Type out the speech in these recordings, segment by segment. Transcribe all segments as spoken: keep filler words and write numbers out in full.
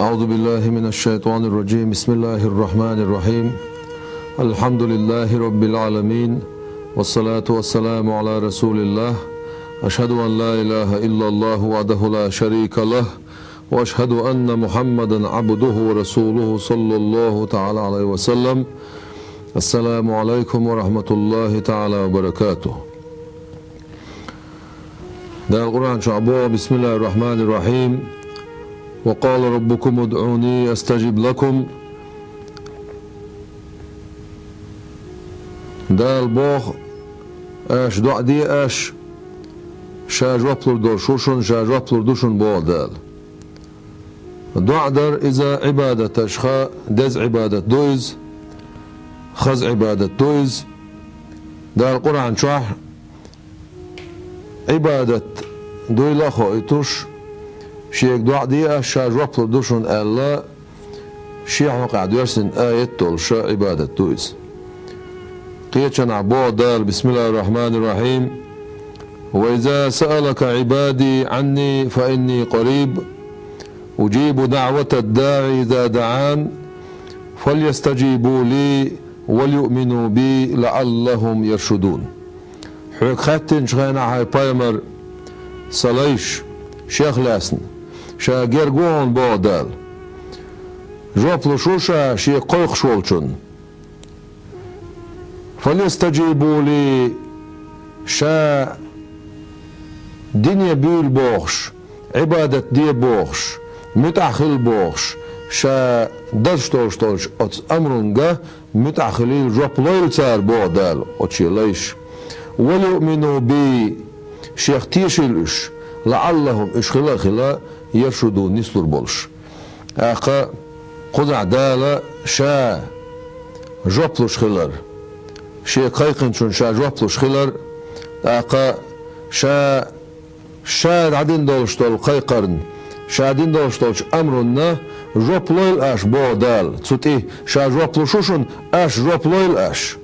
أعوذ بالله من الشيطان الرجيم. بسم الله الرحمن الرحيم. الحمد لله رب العالمين. والصلاة والسلام على رسول الله. أشهد أن لا إله إلا الله وحده لا شريك له. وأشهد أن محمدا عبده ورسوله صلى الله تعالى عليه وسلم. السلام عليكم ورحمة الله تعالى وبركاته. Дала Къуръан чохь боху: بسم الله الرحمن الرحيم. وقال ربكم ادعوني أستجب لكم. Дала боху: «Аша доӀа де, аша, ша жоп лур долуш ву шуна, ша жоп лур ду шуна», — боху Дала. ДоӀа дар иза Ӏибадаташха деза Ӏибадат ду иза, хаза Ӏибадат ду иза. Дала Къуръан чохь Ӏибадат дуйла а хоуьйтуш, шега доӀа де аша, ша жоп лур ду шуна аьлла, шен хьокъехь доьссина аят долуша Ӏибадат ду иза. Кхечанхьа боху Дала: بسم الله الرحمن الرحيم. وإذا سألك عبادي عني فإني قريب أجيب دعوة الداع إذا دعان فليستجيبوا لي وليؤمنوا بي لعلهم يرشدون. Хьоьга хаьттинчу хенахь, хьайн пайхамар, сан лайш, шех лаьцна, ша герга ву хьуна, боху Дала. Жоп луш ву ша шега кхойкхуш волчунна. فليستجيبوا لي, ша дине буьйла бохуш, Ӏибадат де бохуш, муьтӀахь хила бохуш, ша дазуш долуш долчу оцу амрунга муьтӀахь хилийла, жоп лойла цара, боху Дала оцу шен лайша. وليؤمنوا بي, шех тешийла уьш, لعلهم, уьш хила а хила, يرشدون, нислур болуш. ТӀаккха кхузахь Дала ша жоп луш хилар, шега кхайкхинчунна ша жоп луш хилар, тӀаккха ша, ша дӀадина долуш долу кхайкхарна, ша дина долуш долчу амрунна жоп лойла аша, боху Дала. Цу тӀе ша жоп луш ву шуна, аша жоп лойла аша.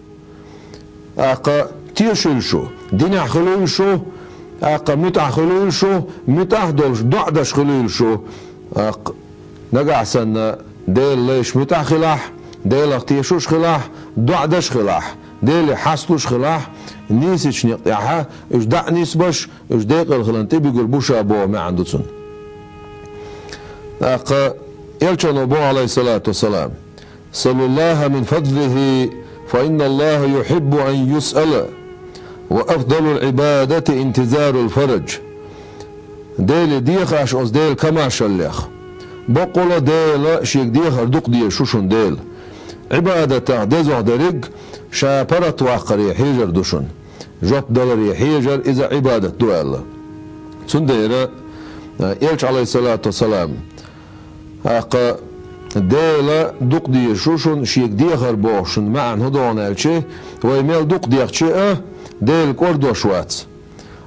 ТӀаккха тешийла шу, динехь хуьлийла шу, тӀаккха муьтӀахь хуьлийла шу, муьтӀахь а долуш, доӀа даш хуьлийла шу. ТӀаккха нагахь санна Делан лайша муьтӀахь хилахь, Делах тешуш хилахь, доӀа даш хилахь, Деле хьасталуш хилахь, нийсачу некъа тӀехь уьш дӀа а нисбаш, уьш декъала хиларна тӀе буьгур бу ша, боху маьӀна ду цунна. ТӀаккха Элчано боху, عليه الصلاة والسلام: سلوا الله من فضله فإن الله يحب أن يسأل وأفضل العبادة انتظار الفرج. Деле деха аша оцу Делан камашаллех. Баккъала Дела шега дехар дукха дезаш ву шуна Дела. Ӏибадатах дезох дерриг ша паргӀатваккхаре хьежар ду шуна. Жоп даларе хьежар иза Ӏибадат ду аьлла. Цундела, э, Элча, عليه الصلاة والسلام, тӀаккха Дела дукха дезаш ву шуна шега дехар боху шуна маьӀна хӀун догӀу аьлча, вай мел дукха дехча а, Дела кӀордош вац.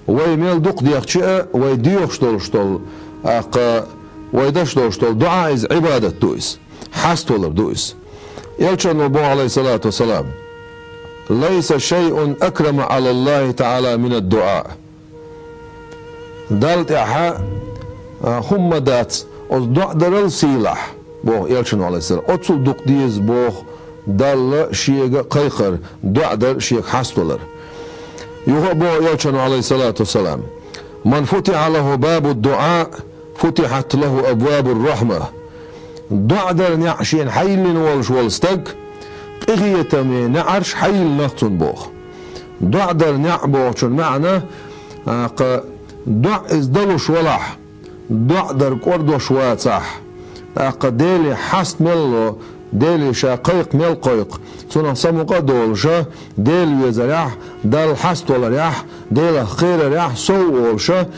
Вай мел дукха дехча а, вай доьхуш долуш долу, тӀаккха вай даш долуш долу доӀа иза Ӏибадат ду иза, хьаставалар ду иза. Элчано боху, عليه الصلاة والسلام: ليس شيء أكرم على الله تعالى من الدعاء. Далла тӀехь, а, хӀумма дац оцу доӀа дарал сийлахь, боху Элчано, عليه السلام. Оццул дукха деза боху Далла шега кхайкхар, доӀа дар, шега хьаставалар. Юха а боху Элчано, عليه الصلاة والسلام: من فتح له باب الدعاء فتحت له أبواب الرحمة. ДоӀа дар неӀ шена хьайиллина волуш волу стаг, къинхетаме неӀарш хьайиллинах цунна боху. ДоӀа дар неӀ бохучун маьӀна, тӀаккха доӀа иза далуш валахь, доӀа дар кӀордош вацахь, тӀаккха Деле хьаст мел ло, Деле ша кхайкха мел кхойкху, цунах самукъа а долуша, Дела везарехь, Далла хьаставаларехь, Делах кхерарехь сов а волуша,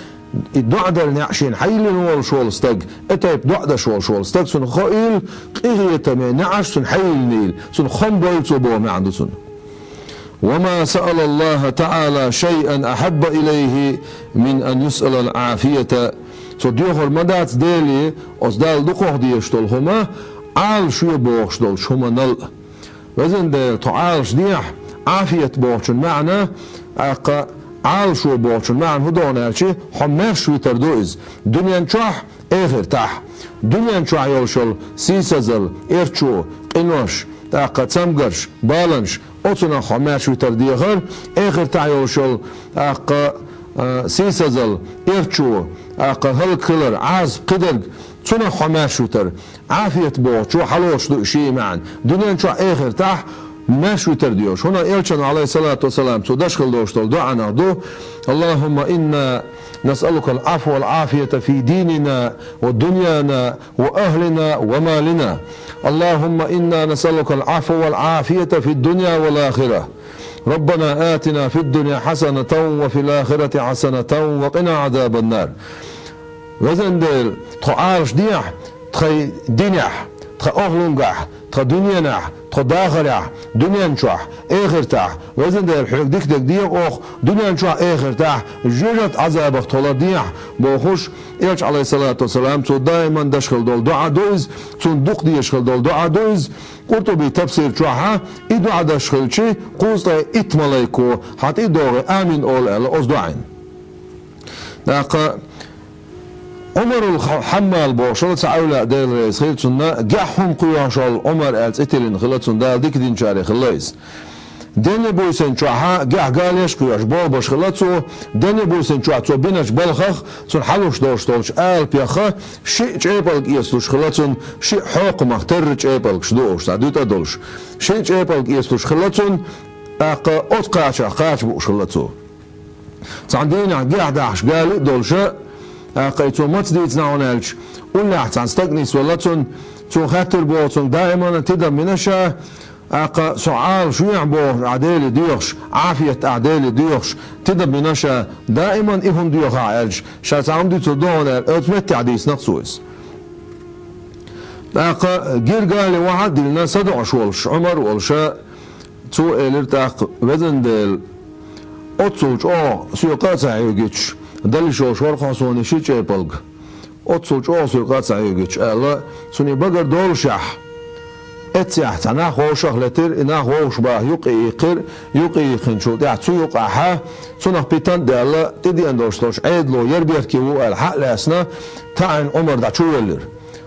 и доӀа дар неӀ шена хьайиллина волуш волу стаг, и тайпа доӀа даш волуш волу стаг, цунна хоийла, къинхетаме неӀарш цунна хьайиллинийла, цунна хам бойла цо боху маьӀна ду цунна. وما سأل الله تعالى شيئا أحب إليه من أن يسأل العافية. Цо доьхур ма дац Деле, оцу Далла дукхах дезаш долу хӀума, Ӏалашве бохуш долчу хӀуманал а. Везан Дела, тхо Ӏалашдехьа, Ӏафият бохучун маьӀна, тӀаккха Ӏалашо бохучун маьӀна хӀун ду аьлча, хьо маьрша витар ду иза. Дуьнен чохь, эхартахь. Дуьнен чохь йолуш йолу сийсазалла, эрчо, къинош, тӀаккха цамгарш, баланаш, оцунах хьо маьрша витар дехар, эхартахь йолуш йолу, тӀаккха, а, сийсазалла, эрчо, тӀаккха хӀаллакьхилар, Ӏазап, кхидерг, цунах хьо маьрша витар. Ӏафият бохучо хьалоцуш ду и шен маьӀна. Дуьнен чохь, эхартахь маьрша витар доьхуш. ХӀунда Элчано, Ӏалайхиссалату вассалам, цо дашхала долуш долу дуӀанах ду: «اللهم إنا نسألك العفو والعافية في ديننا ودنيانا وأهلنا ومالنا. اللهم إنا نسألك العفو والعافية في الدنيا والآخرة. ربنا آتنا في الدنيا حسنة وفي الآخرة حسنة وقنا عذاب النار». Везан Дела, тхо Ӏалашдехьа тхайн динехь, тхан охӀлунгахь, тхан дуьненахь, тхан дахарехь, дуьнен чохь, эхартахь, везан Дела, хьоьга дика дерг де оха, дуьнен чохь, эхартахь, жоьжахатин Ӏазабах тхо лардехьа, бохуш, Элча, Ӏалайхиссалату вассалам, цо даиман дашхала долу дуӀа ду иза, цунна дукха дезаш хила долу дуӀа ду иза. Къуртуби тафсир чохьа и дуӀа даш хилча, кхузткъе итт малайко хьан тӀе а догӀий, амин олу аьлла, оцу дуӀайна. ТӀаккха Ӏумарул Ха-, Хьаммал бохуш волу цхьа эвлаяъ, Дела реза хила цунна, гехь хӀума кхоьхьуш волу Ӏумар аьлла цӀе тиллина хилла цунна, Дала дика динчарех хилла иза. Денна буьйсанна чохьа гехь галеш кхоьхьуш, болх беш хилла цо, денна буьйсанна чохь цо биначу балхах, цунна хьалуш долуш долчу алапех шиъ чӀепалг эцалуш хилла цунна, шиъ хьокхамах терра чӀепалгаш ду уьш, цхьа дуьтӀа а долуш. Шиъ чӀепалг эцалуш хилла цунна, тӀаккха оцу кхачах кхача бууш хилла цо. Цхьана дийнахь гехь дахьаш гали а долуша, тӀаккха и цо маца дийцина хьуна аьлча, уллехь цхьана стаг нисвелла цунна, цо хаьттира боху цуьнга даимана: «Тидам бина ша, тӀаккха со Ӏалашвехьа бохуш ахь Деле доьхуш, Ӏафият ахь Деле доьхуш, тидам бина ша, даиман и хӀума доьху ахь?» аьлча, ша цхьа хӀума дуьйцур ду хьуна аьлла, оцу меттехь дийцина-кх цо иза. ТӀаккха гира гали охьа а диллина, садоӀуш волуш, Ӏумар а волуша, цо элира тӀаккха: «Везан Дела, оццул чӀогӀа соьга къа а ца хьоьгуьйтуш, дала йиш йолуш вара-кх хьо суна и ши чӀепалг. Оццул чӀогӀа соьга къа а ца хьоьгуьйтуш», аьлла, цунна и багара доллушехь, эццехь цхьа нах вовшах летира, и нах вовшах баха юккъе йиккхира, юккъе йиккхинчул тӀаьхьа цу юкъахьа, цунах питан а даьлла, тӀедеана долуш долчу Ӏедало яр беркате ву аьлла хьа а лаьцна, таӀийна Ӏумар дӀа чу а веллира.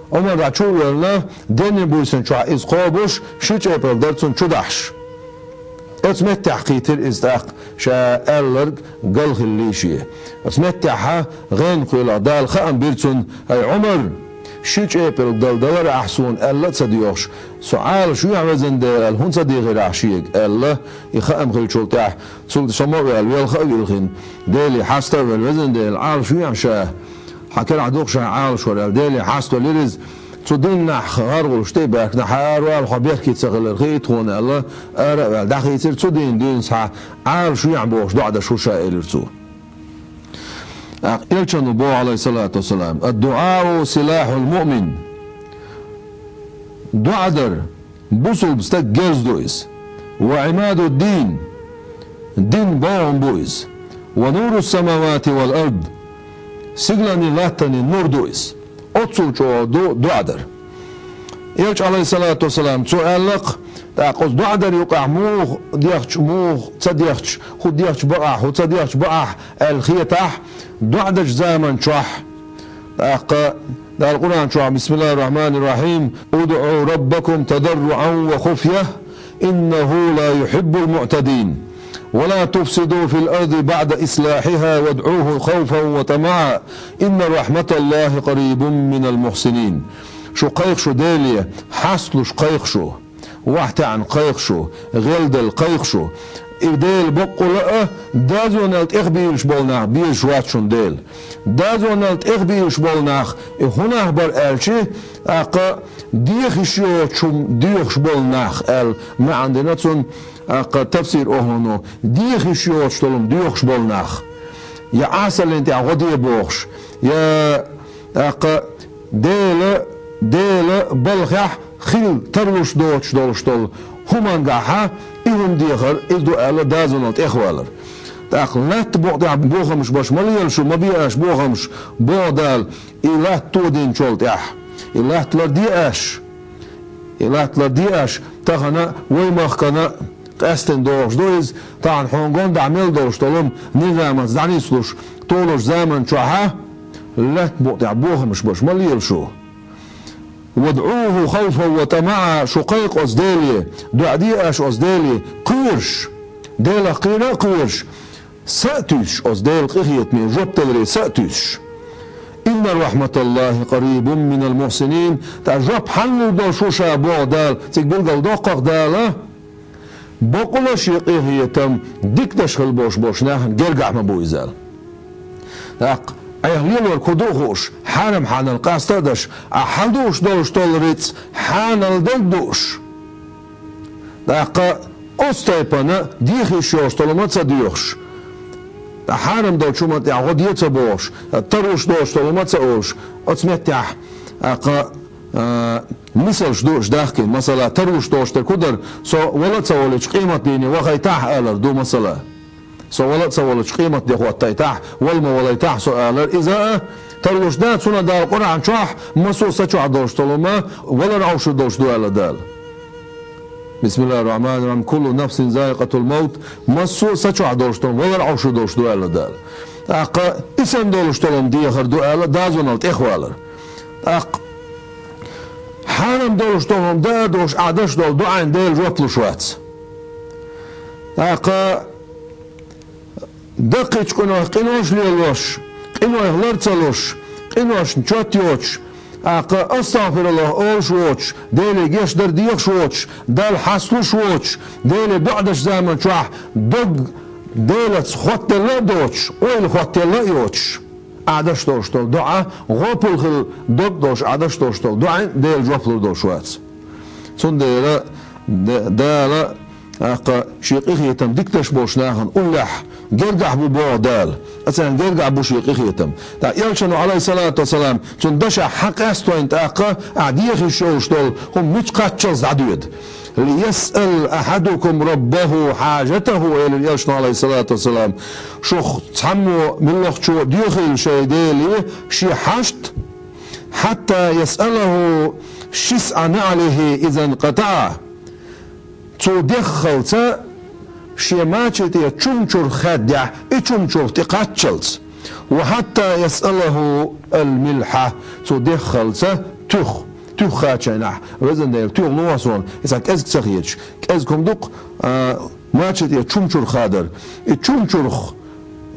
Ӏумар дӀа чу а веллина, денна буьйсанна чохь иза кхобуш, ши чӀепалг дара цунна чу дахьаш. Оцу меттехь кхийтира иза тӀаккха, ша аьлларг гал хиллий шен. Оцу меттехьа гӀенах кхоьллина Дала хаам бира цунна: «ХӀай Ӏумар, ши чӀепалг дала далара ахь суна аьлла а ца доьхуш, со Ӏалашвехьа, везан Дела, аьлла, хӀунда ца дийхира ахь шега?» аьлла, и хаам хиллачул тӀаьхьа, цул тӀе со ма а ваьлла, велха а вилхина, Деле хьаста а велла: «Везан Дела, Ӏалашвехьа ша, хьан карахь ду-кх ша Ӏалашвар», аьлла, Деле хьаставелира иза. Цу дийнахь гӀаргӀуллаш тӀе а баьхкина: «Хьан аравала, хьо беркате ца хилар хии тхуна», аьлла, ара а ваьлла, дӀахийцира. Цу дийнан дуьйна схьа Ӏалашвехьа бохуш доӀа даш ву ша, элира цо. ТӀаккха Элчано боху, Ӏалайхиссалату вассалам: «الدعاء سلاح المؤمن». ДоӀа дар бусулба стаг герз ду иза. «وعماد الدين», дин богӀам бу иза. «ونور السماوات والأرض», сигаланний латтанний нур ду иза. Оццул чӀогӀа ду доӀа дар. Элча, Ӏалайхиссалату вассалам, цо аьлла-кх, тӀаккха оцу доӀа дар юкъахь муха дехча, муха ца дехча, хӀун дехча бакъахь, хӀун ца дехча бакъахь аьлла хетахь, доӀа дечу заман чохь, тӀаккха Дала Къуръан чохь: «بسم الله الرحمن الرحيم. ادعوا ربكم تضرعا وخفية إنه لا يحب المعتدين. ولا تفسدوا في الأرض بعد إصلاحها وادعوه خوفا وطمعا إن رحمة الله قريب من المحسنين». Шу кхайкха шу Деле, хьасталуш кхайкха шу. Вахь таьӀна кхайкха шу, гӀелделла кхайкха шу. И Дела баккъалла а, дозанал тӀехбийлаш болу нах безаш вац шуна Дела. Дозанал тӀехбийлаш болу нах, и хӀун нах бара аьлча, тӀаккха деха йиш йоцуш хӀума доьхуш болу нах аьлла маьӀна дина цунна, тӀаккха тафсир охӀлано, деха йиш йоцуш долу хӀума доьхуш болу нах. Я Ӏесаллин тӀехь гӀо де бохуш, я тӀаккха Дела, Дела балхехь хила тарлуш доцуш долуш долу хӀумангахьа и хӀума дехар, иза ду аьлла дозанал тӀехвалар. ТӀаккха латта букъа тӀехь бохамаш беш ма лела шу, ма бе аша бохамаш, боху Дала, и латта тодинчул тӀаьхьа. И латта ларде аша. И латта ларде аша, тахана вай махкана Къаьстина догӀуш ду иза, тахана хьуна гонаха мел долуш долу низамаца дӀанислуш, толуш заман чохьа лаьтта букъа тӀехь бохамаш беш ма лела шу. «ВадӀуху хавфан ва тамаӀа», шу кхайкха оцу Деле, доӀа де аша оцу Деле, кхоьруш, Делах кхера а кхоьруш, са а туьйсуш оцу Делан къинхетаме жоп даларе са а туьйсуш. «Инна рахьматаллахи къарибун минал мухьсинин», тӀаккха жоп хьанна лур долуш ву ша боху Дала, цига билггал доккхах Дала, бакъволуш шен къинхетам диканаш хила болуш болчу нахана гергахь ма бу иза аьлла. ТӀаккха, Ӏеха лелорг хӀун ду а хууш, хьарам хьанал къаста а даш, ахь хьан дууш долуш долу рицкъ хьанал дерг дууш. ТӀаккха оцу тайпана дехаш йолуш долу ма ца доьхуш. ТӀаккха хьарам долчу хӀуманна тӀехь гӀо де ца бохуш, таруш долуш долу ма ца олуш, оцу меттехь, тӀаккха, а, мисалш дууш дахкина, масала, таруш долуш дерг хӀун дара, со вала а ца волуьйтуш къематдийне вахайтахь алар ду, масала. Со вала а ца волуьйтуш къематде хӀоттайтахь, вала ма валайтахь со алар, иза а таруш да, цунах Дала Къуръан чохь, массо а са чохь долуш долу ма, валар Ӏовшур долуш ду аьлла Дала. Бисмиллахир-рахманир-рахим. «Куллу нафсин заикъатул маут». Массо а са чохь долуш долу валар Ӏовшур долуш ду аьлла Дала. ТӀаккха и санна долуш долу дехар ду аьлла, дозанал тӀехвалар. ТӀаккха хьарам долуш долу даа долуш Ӏа даш долу дуӀайна Дела жоп луш вац. ТӀаккха даккхийчу къинойх къинош лелош, къинойх лар ца луш, къиношна чот йоцуш, тӀаккха астагӀфируллах олуш воцуш, Деле гечдар дехаш воцуш, Далла хьасталуш воцуш, Деле доӀа деш заман чохь дог Делаца хоттаделла а доцуш, ойла хоттаделла а йоцуш, Ӏа даш долуш долу дуӀа, гӀопал хила дог долуш Ӏа даш долуш долу дуӀайна Дела жоп лур долуш вац. Цундела Д-, Дала тӀаккха шен къинхетам диканаш болчу нахана уллехь гергахь бу боху Дала. Царна гергахь бу шен къинхетам. ТӀаккха Элчано, Ӏалайхиссалату вассалам, цуьнан дашехь хьан къаьсттойн тӀаккха ахь дехаш йолуш долу хӀума мича кхаччалц дӀадоьду. «Лиясъал ахьадукум раббаху хьажатаху», элира Элчано, Ӏалайхиссалату вассалам. Шух цхьаммо муьлххачо доьхийла шайн Деле шен хьашт, «хьатта ясъалаху шисъа наӀлихи иза нкъатаӀа». Цо деххалца шен мача тӀе чумчурх хаьддехь, и чумчурх тӀе кхаччалц. «Ва хьатта ясъалаху ал-милхьа», цо деххалца туьх, туьх кхачийнехь, везан Дела, туьх лохьа суна, иза кӀезиг ца хеташ, кӀезиг хӀума ду-кх, а, мача тӀе чумчурх хадар. И чумчурх,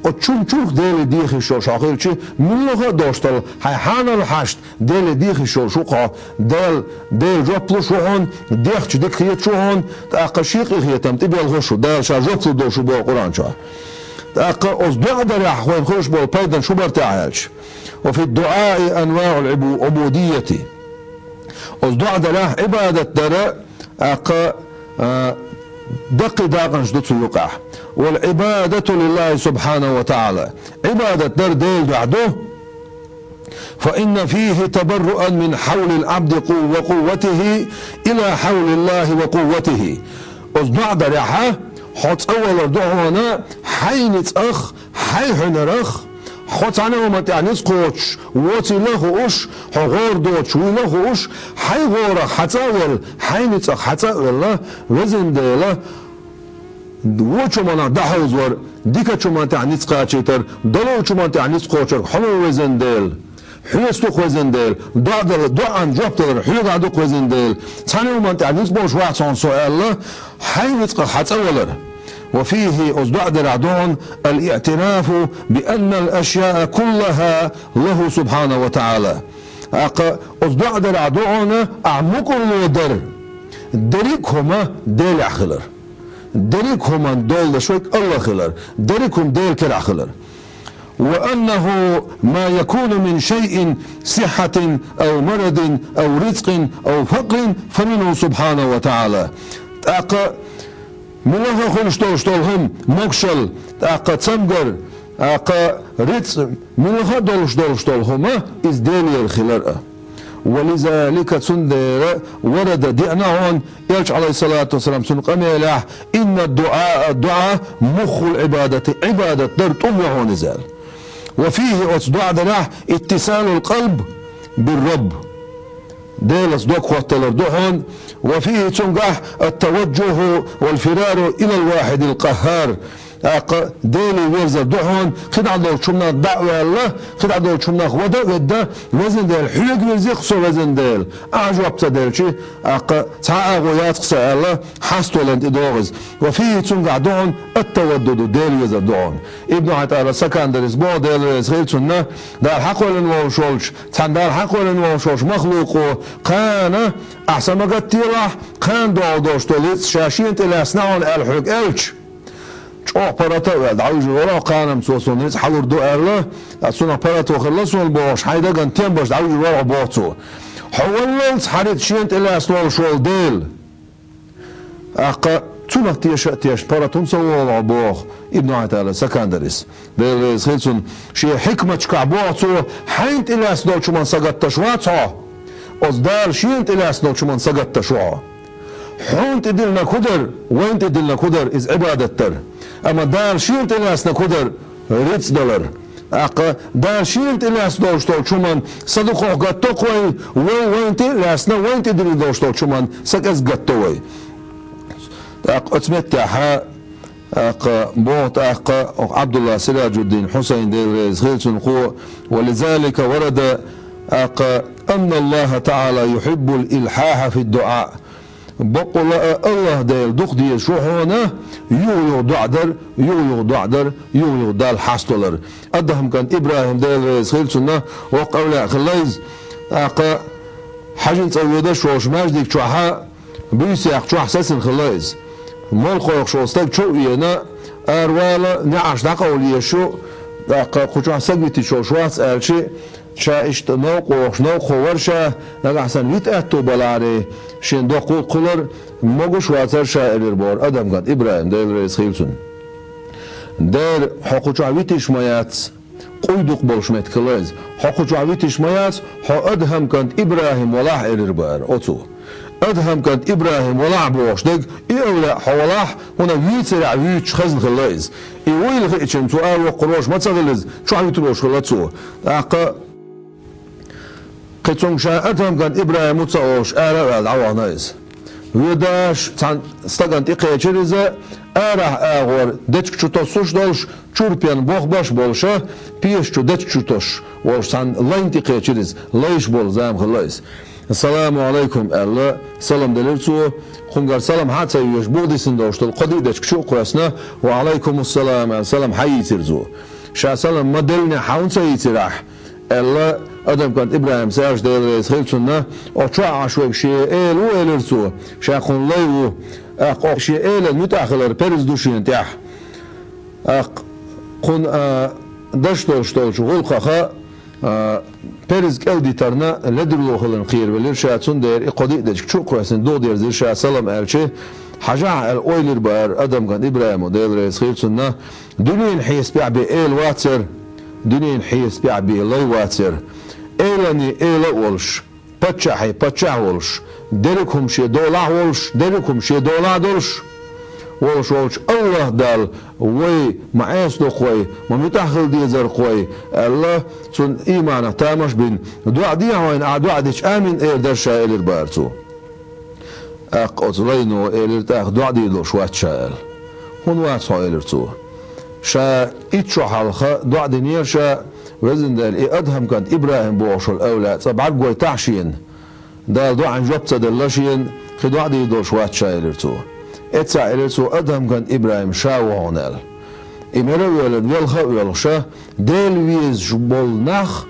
оцу чумчурх Деле дехаш йолуш хьо хилча, муьлхха а долуш долу хьайн хьанал хьашт Деле дехаш йолуш ву-кх хьо, Дела, Дела жоп луш ву хьуна, дехча дика хеташ ву хьуна, тӀаккха шен къинхетам тӀебелхуш ву, Дала ша жоп лур долуш ву боху Къуръан чохь. ТӀаккха оцу доӀа дарехь вайна хуьлуш болу пайданаш хӀун бара техьа аьлча: «Ва фид-дуӀаи анваӀул Ӏубу-, Ӏубудиййати». Оцу доӀа дарехь Ӏибадат дара, тӀаккха, а, даккхий дакъанаш ду цу юкъахь. «Вал Ӏибадату лиллахи субхьанаху ва таӀала». Ӏибадат дар Делан дуьхьа ду. «Фа инна фихи табарруан мин хьавлил Ӏабди къу-, ва къувватихи ила хьавлиллахи ва къувватихи». Оцу доӀа дарехьа, хьо цӀа валар ду хьуна хьайн ницкъах, хьайн хьуьнарах, хьо цхьана а хӀуманна тӀехь ницкъ кхочуш воцийла а хууш, хьо гӀора доцуш вуйла а хууш, хьайн гӀорах хьан цӀа а вала, хьайн ницкъах хьан цӀа а велла, везан Дела, вочу хӀуманах дӀахьовзавар, дикачу хӀуманна тӀехь ницкъ кхачийтар, далочу хӀуманна тӀехь ницкъ кхочург хьо ма ву, везан Дела. Хьоьца ду-кх, везан Дела, доӀа дала, доӀан жоп далар хьоьгахь ду-кх, везан Дела. Цхьана а хӀуманна тӀехь ницкъ болуш вац хьуна со аьлла, хьайн ницкъах хьан цӀа валар. «Ва фихи», оцу доӀа дарехь ду хьуна, «ал-иътирафу би аннал ашяа куллаха лаху субхьанаху ва таӀала». ТӀаккха оцу доӀа дарехь ду хьуна ахь мукӀарло дар, дерриг а хӀума Делехь хилар. Дерриг а хӀуманна дола деш верг АллахӀ хилар, дерриг а хӀума Делан керахь хилар. «Ва аннаху ма якуну мин шайин сиххьатин ав марадин ав ризкъин ав факърин фаминху субхьанаху ва таӀала». ТӀаккха муьлхха а хуьлуш долуш долу хӀума, могушалла, тӀаккха цамгар, тӀаккха рицкъ, муьлхха а долуш долуш долу хӀума, иза Делера хилар а. «Ва лизалика», цундела варада, деана хьуна, Элча, Ӏалайхиссалату вассалам, цуьнан къамелехь: «Инна дуӀаа, дуӀа муххул Ӏибадати, Ӏибадат дар тӀум ю хьуна иза», аьлла. «Ва фихи», оцу доӀа дарехь, «иттисалул къалб бир Рабб». Делаца дог хотталар ду хьона, وفيه, цунгахь, التوجه والفرار إلى الواحد القهار. ТӀаккха Деле верзар ду хьона, кхидӀа долчу хӀуманах дӀа а ваьлла, кхидӀа долчу хӀуманах вада а ведда, везан Дела, хьоьга вирзи-кх со, везан Дела. Ахьа жоп ца делчи, тӀаккха цхьа а агӀо яц-кх сан аьлла, хьаставаларна тӀе догӀу иза. وفيه, цунгахь ду хьона, التودد, Дела везар ду хьона. Ибн Ӏатаилла Сакандарис боху, Дела реза хила цунна, Дала хьакхоьллина волуш волчу, цхьана Дала хьакхоьллина волуш волчу махлукъо кхана, ахьа сан ма гатделахь, кхана догӀу долуш долу ницкъ ша шена тӀе лаьцна хьуна аьлла хьоьга аьлча, чӀогӀа паргӀата а ваьлла, дӀавуьжур вара хьо, кхана-м цо суна ницкъ хьалур ду аьлла, ткъа цунах паргӀато хилла суна бохуш, хьайн дагна тем беш дӀавуьжур вара хьо боху цо. Хьо валлалц хьан ницкъ шена тӀе лаьцна волуш волу Дела. ТӀаккха цунах теша а тешна, паргӀат хӀунда ца волу хьо боху Ибн Ӏатаилла Сакандарис. Дела реза хила цунна, шен хьикматашкахь боху цо, хьайна тӀе лаьцна долчу хӀуманна сагатдеш вац хьо. Оцу Дала шена тӀе лаьцна долчу хӀуманна сагатдеш ву хьо. Хьуна тӀедиллинарг хӀун дара, вайна тӀедиллинарг хӀун дара, иза Ӏибадат дара. Амма Дала шена тӀе лаьцнарг хӀун дара, рицкъ далар. ТӀаккха Дала шена тӀе лаьцна долуш долчу хӀуманна са дукхах гатдо-кх вай, вай вайна тӀе а лаьцна, вайна тӀедиллина долуш долчу хӀуманна са кӀезиг гатдо вай. ТӀаккха оцу меттехь, тӀаккха боху тӀаккха Ӏабдулла Сираджуддин Хьусайн, Дела реза хила цунна, кхо: ولذلك ورد, тӀаккха, أن الله تعالى يحب الإلحاح في الدعاء. Бакъволу а АллахӀ Дела дукха дезаш ву хьуна юха-юха доӀа дар, юха-юха доӀа дар, юха-юха Далла хьаставалар. Адхьам кӀант ИбрахӀим, Дела реза хила цунна, воккха эвлаяъ хилла иза. ТӀаккха Хьаьжин цӀа воьдуш волчу маьждиг чохь, буьйсех чохь сацина хилла иза. Молла кхойкхуш волу стаг чу а веана, аравала, неӀарш дӀакъовла езаш ю, тӀаккха кху чохь стаг витича волуш вац аьлча, ша иштта новкъа вогӀуш, новкъахо вара ша, нагахь санна вита аьтто балахьара, шен доккха гӀуллакх хуьлура, могуш а вацара ша, элира бохура Адхьам кӀант ИбрахӀим, Дела реза хила цунна. Дера, хьо кху чохь витийш ма яц, къуй дукха болуш меттиг хилла иза. Хьо кху чохь витийш ма яц, хьо Адхьам кӀант ИбрахӀим валахь, элира бохура оцо. Адхьам кӀант ИбрахӀим валахь бохуш дерг, и эвлаяъ хьо валахь, хӀунда вийцарехь вуьйцуш хезна хилла иза. И вуйла хиъча, цо аравоккхур волуш ма ца хилла иза, чохь витар волуш хилла цо. ТӀаккха кхин цуьнга ша Адхьам кӀант ИбрахӀим ву ца олуш, ара а ваьлла, дӀавахана иза. Воьдуш цхьана стагана тӀекхечира иза, арахь агӀор дечиг чу тосуш долуш, чуьра пен бохбеш болуша, пеша чу дечиг чу тосуш волуш цхьана лайна тӀекхечира иза, лайш болу зама хилла иза. «Ассаламу Ӏалайкум», – аьлла, салам делира цо. Кхуьнгара салам хьа а ца йоьшуш, буха дисина долуш долу кхо-диъ дечиг чу а кхоьссина, «Ва Ӏалайкумуссалам», – аьлла, салам хьа йийцира цо. Ша салам ма деллинехь, хьан хӀунда ца йийцира ахь? – аьлла, Адхьам кӀант ИбрахӀим, Саьржа, Дела реза хила цунна, оха чохь Ӏаш верг шен эла ву, элира цо, ша кхуьнан лай ву. ТӀаккха оха шен элан муьтӀахь хилар парз ду шена тӀехь. ТӀаккха кхуьнан, а, деш долуш долчу гӀуллакхах, а, парз кӀел дитарна ледарло хиларна кхеравелира ша, цундела и кхо-диъ дечиг чу а кхоьссина, дугӀу дерзира ша салам аьлча, хьажахьа аьлла ойла йира бохура Адхьам кӀант ИбрахӀимо, Дела реза хила цунна, дуьненан хьесапехь бен эла вацара, дуьненан хьесапехь бен лай вацара. Эланан эла а волуш, паччахьийн паччахь а волуш, дерриг хӀума шен долахь а волуш, дерриг хӀума шен долахь а долуш, волуш волчу АллахӀ Далла вай ма Ӏеса ду-кх вай, ма муьтӀахь хила дезара-кх вай, аьлла, цунна ийманах тамаш а бина, доӀа де хьайна, ахь доӀа дича амин эр дара ша, элира бохура цо. ТӀаккха оцу лайно элира тӀаккха, доӀа дийр долуш вац ша, аьлла. ХӀунда вац хьо, элира цо. Ша итт шо хьалха доӀа динера ша, везан Дела, и Адхьам кӀант ИбрахӀим бохуш волу эвлаяъ цкъа бӀаьргойта ахь шена. Дала доӀанна жоп ца делла шена, кхин доӀа дийр долуш вац ша, элира цо. Эццахь элира цо, Адхьам кӀант ИбрахӀим ша ву хьуна аьлла. И мара а воьллина, велха а воьлхуша, Дела везаш болу нах,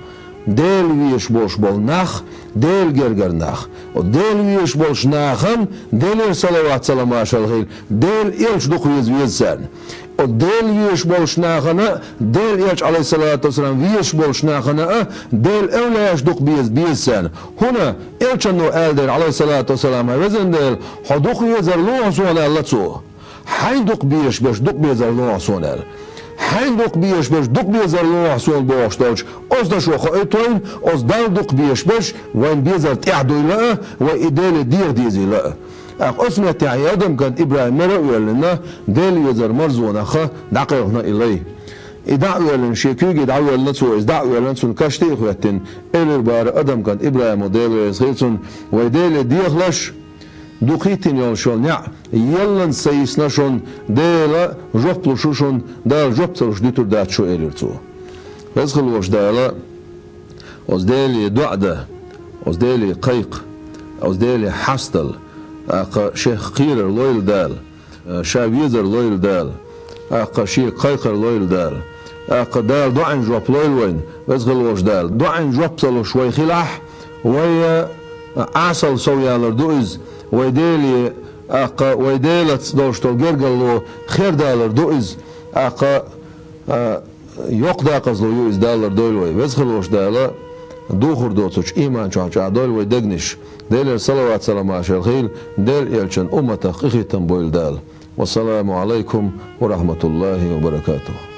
Дела везаш болуш болу нах, Делан гергара нах. Дела везаш болчу нахана Делера салават-салам, маршалла хуьлда, Делан элча дукха веза, веза царна. Оцу Дела везаш болчу нахана а, Делан элча, Ӏалайхиссалату вассалам, везаш болчу нахана а Делан эвлаяаш дукха беза, беза царна. ХӀунда элчано аьлла дера, Ӏалайхиссалату вассалам, хьан везан Дела, хьо дукха везар ло хьо суна, аьлла цо. Хьайн дукха безаш берш дукха безар ло хьо суна, аьлла. Хьайн дукха безаш берш дукха безар ло хьо суна бохуш долчу оцу дашо хоуьйту вайна, оцу Далла дукха безаш берш вайн безар тӀаьхьа дуйла а, вай и Деле деха дезийла а. ТӀаккха оцу меттехь и Адхьам кӀант ИбрахӀим мара а воьллина, Дела везар марзонах дӀакхелхина и лай. И дӀа а воьллина, шен куьйге дӀавоьллина цо, иза дӀа а воьллина, цунна каш тӀе а хӀоьттина, элира бара адаман кӀанта ИбрахӀимо, Дела реза хила цунна: «Вай Деле дехалаш, дукха йиттина йолуш йолу неӀ ялланца ца йисна шуна, Дела жоп луш ву шуна, Дала жоп ца луш дуьтур дац шу», — элира цо. Веза хила волуш Дала, оцу Деле доӀа дан, оцу Деле кхайкха, оцу Деле хьастал, тӀаккха шех кхерар лойла Дала, ша везар лойла Дала, тӀаккха шега кхайкхар лойла Дала, тӀаккха Дала доӀин жоп лойла вайна, Веза хила волуш Дала. ДоӀин жоп ца луш вай хилахь, вай Ӏесалла сов ялар ду иза, вай Деле, тӀаккха вай Делаца долуш долу гергарло хердалар ду иза, тӀаккха, а, йоккха декъазло ю иза, даллар дойла вай. Веза хила волуш Дала духур доцучу ийман чохь чӀагӀдойла вай дегнаш. Делера салават-салам шел хуьлда, Делан элчан умматах къинхетам бойла Дала. Вассаламу Ӏалайкум ва рахьматуллахӀи ва баракатухӀ.